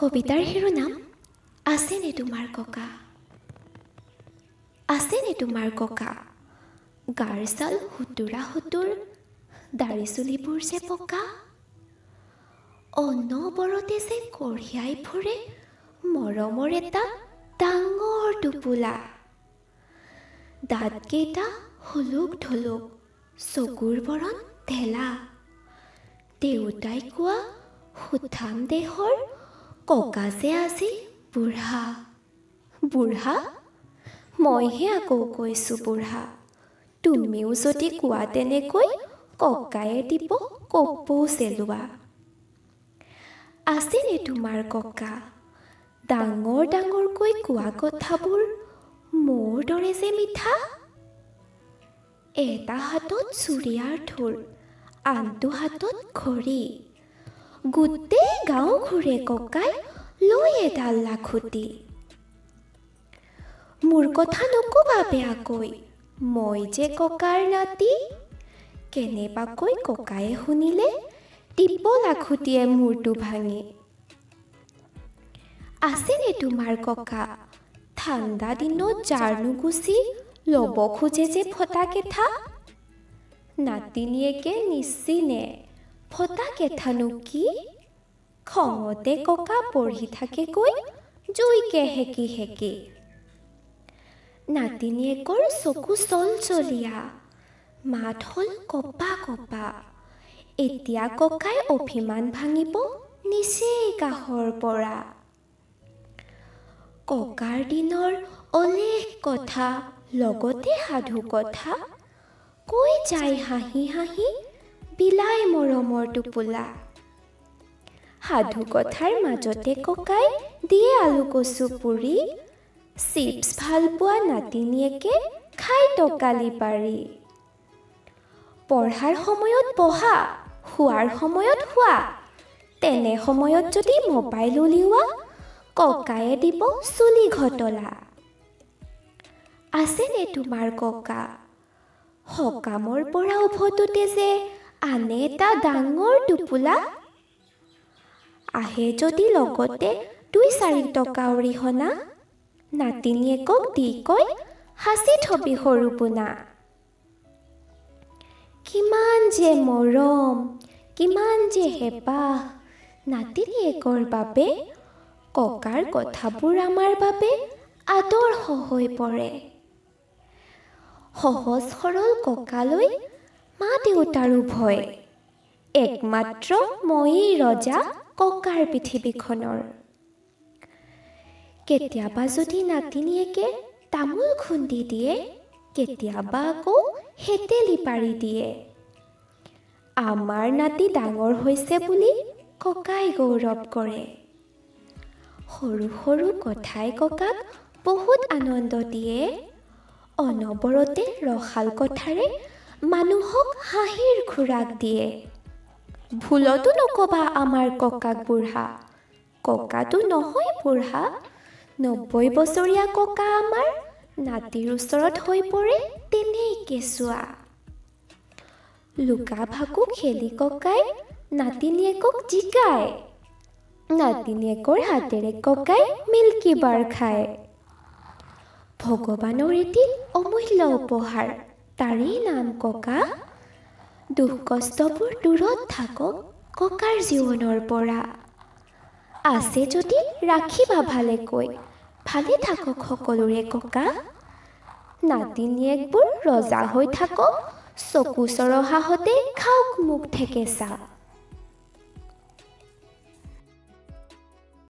কবিতাৰ শিৰোনাম আছেনে তোমাৰ ককা? আছেনে তোমাৰ ককা? গাৰ ছাল সুতুৰা সুতুৰ, দাড়ি চুলিবোৰ যে পকা, অনবৰতে যে কঢ়িয়াই ফুৰে মৰমৰ এটা ডাঙৰ টোপোলা। দাঁতকেইটা সোলোক ঢোলোক, চকুৰ বৰণ ঢেলা। দেউতাই কোৱা সুঠাম দেহৰ ককা যে আজি বুঢ়া। বুঢ়া? মইহে আকৌ কৈছোঁ বুঢ়া। তুমিও যদি কোৱা তেনেকৈ, ককায়ে দিব কপৌ চেলোৱা। আছেনে তোমাৰ ককা? ডাঙৰ ডাঙৰকৈ কোৱা কথাবোৰ মোৰ দৰে যে মিঠা। এটা হাতত চুৰিয়াৰ থোৰ, আনটো হাতত খৰি। গোটেই গাঁও ঘূৰে ককাই লৈ এডাল লাখুটি। মোৰ কথা নকবা বেয়াকৈ, মই যে ককাৰ নাতি। কেনেবাকৈ ককায়ে শুনিলে দিব লাখুটিয়ে মূৰটো ভাঙি। আছেনে তোমাৰ ককা? ঠাণ্ডা দিনত জাৰ নুগুচি ল'ব খোজে যে ফটা কেঁথা। নাতিনীয়েকে নিচিনে ফটা কেঁথানো কি। খঙতে ককা পঢ়ি থাকেগৈ জুইকে সেকি সেকি। নাতিনীয়েকৰ চকু চলচলীয়া, মাত হ'ল কঁপা কঁপা। এতিয়া ককাই অভিমান ভাঙিব নিচেই কাষৰ পৰা। ককাৰ দিনৰ অলেখ কথা, লগতে সাধু কথা কৈ যায় হাঁহি হাঁহি বিলাই মৰমৰ টোপোলা। সাধু কথাৰ মাজতে ককাই দিয়ে আলু কচু পুৰি। চিপছ ভাল পোৱা নাতিনীয়েকে খাই টকালি পাৰি। পঢ়াৰ সময়ত পঢ়া, শোৱাৰ সময়ত শোৱা। তেনে সময়ত যদি মোবাইল উলিওৱা, ককায়ে দিব চুলি ঘটলা। আছেনে তোমাৰ ককা? সকামৰ পৰা উভতোতে যে আনে এটা ডাঙৰ টোপোলা। আহে যদি লগতে 2-4 টকা অৰিহণা, নাতিনীয়েকক দি কয় সাঁচি থবি সৰু পোনা। কিমান যে মৰম, কিমান যে হেঁপাহ নাতিনীয়েকৰ বাবে। ককাৰ কথাবোৰ আমাৰ বাবে আদৰ্শ হৈ পৰে। সহজ সৰল ককালৈ মা দেউতাৰো ভয়। একমাত্ৰ ময়েই ৰজা ককাৰ পৃথিৱীখনৰ। কেতিয়াবা যদি নাতিনীয়েকে তামোল খুন্দি দিয়ে, কেতিয়াবা আকৌ শেতেলি পাৰি দিয়ে। আমাৰ নাতি ডাঙৰ হৈছে বুলি ককাই গৌৰৱ কৰে। সৰু সৰু কথাই ককাক বহুত আনন্দ দিয়ে। অনবৰতে ৰসাল কথাৰে মানুহক হাঁহিৰ খোৰাক দিয়ে। ভুলতো নকবা আমাৰ ককাক বুঢ়া। ককাটো নহয় বুঢ়া, 90 বছৰীয়া ককা আমাৰ নাতিৰ ওচৰত হৈ পৰে তেনেই কেঁচুৱা। লুকা ভাকু খেলি ককাই নাতিনীয়েকক জিকায়। নাতিনীয়েকৰ হাতেৰে ককাই মিল্কী বাৰ খায়। ভগৱানৰ এটি অমূল্য উপহাৰ, তাৰেই নাম ককা। দুখ কষ্টবোৰ দূৰত থাকক ককাৰ জীৱনৰ পৰা। আছে যদি ৰাখিবা ভালেকৈ, ভালে থাকক সকলোৰে ককা। নাতিনীয়েকবোৰ ৰজা হৈ থাকক, চকু চৰহাহঁতে খাওক মুখ থেকেচা।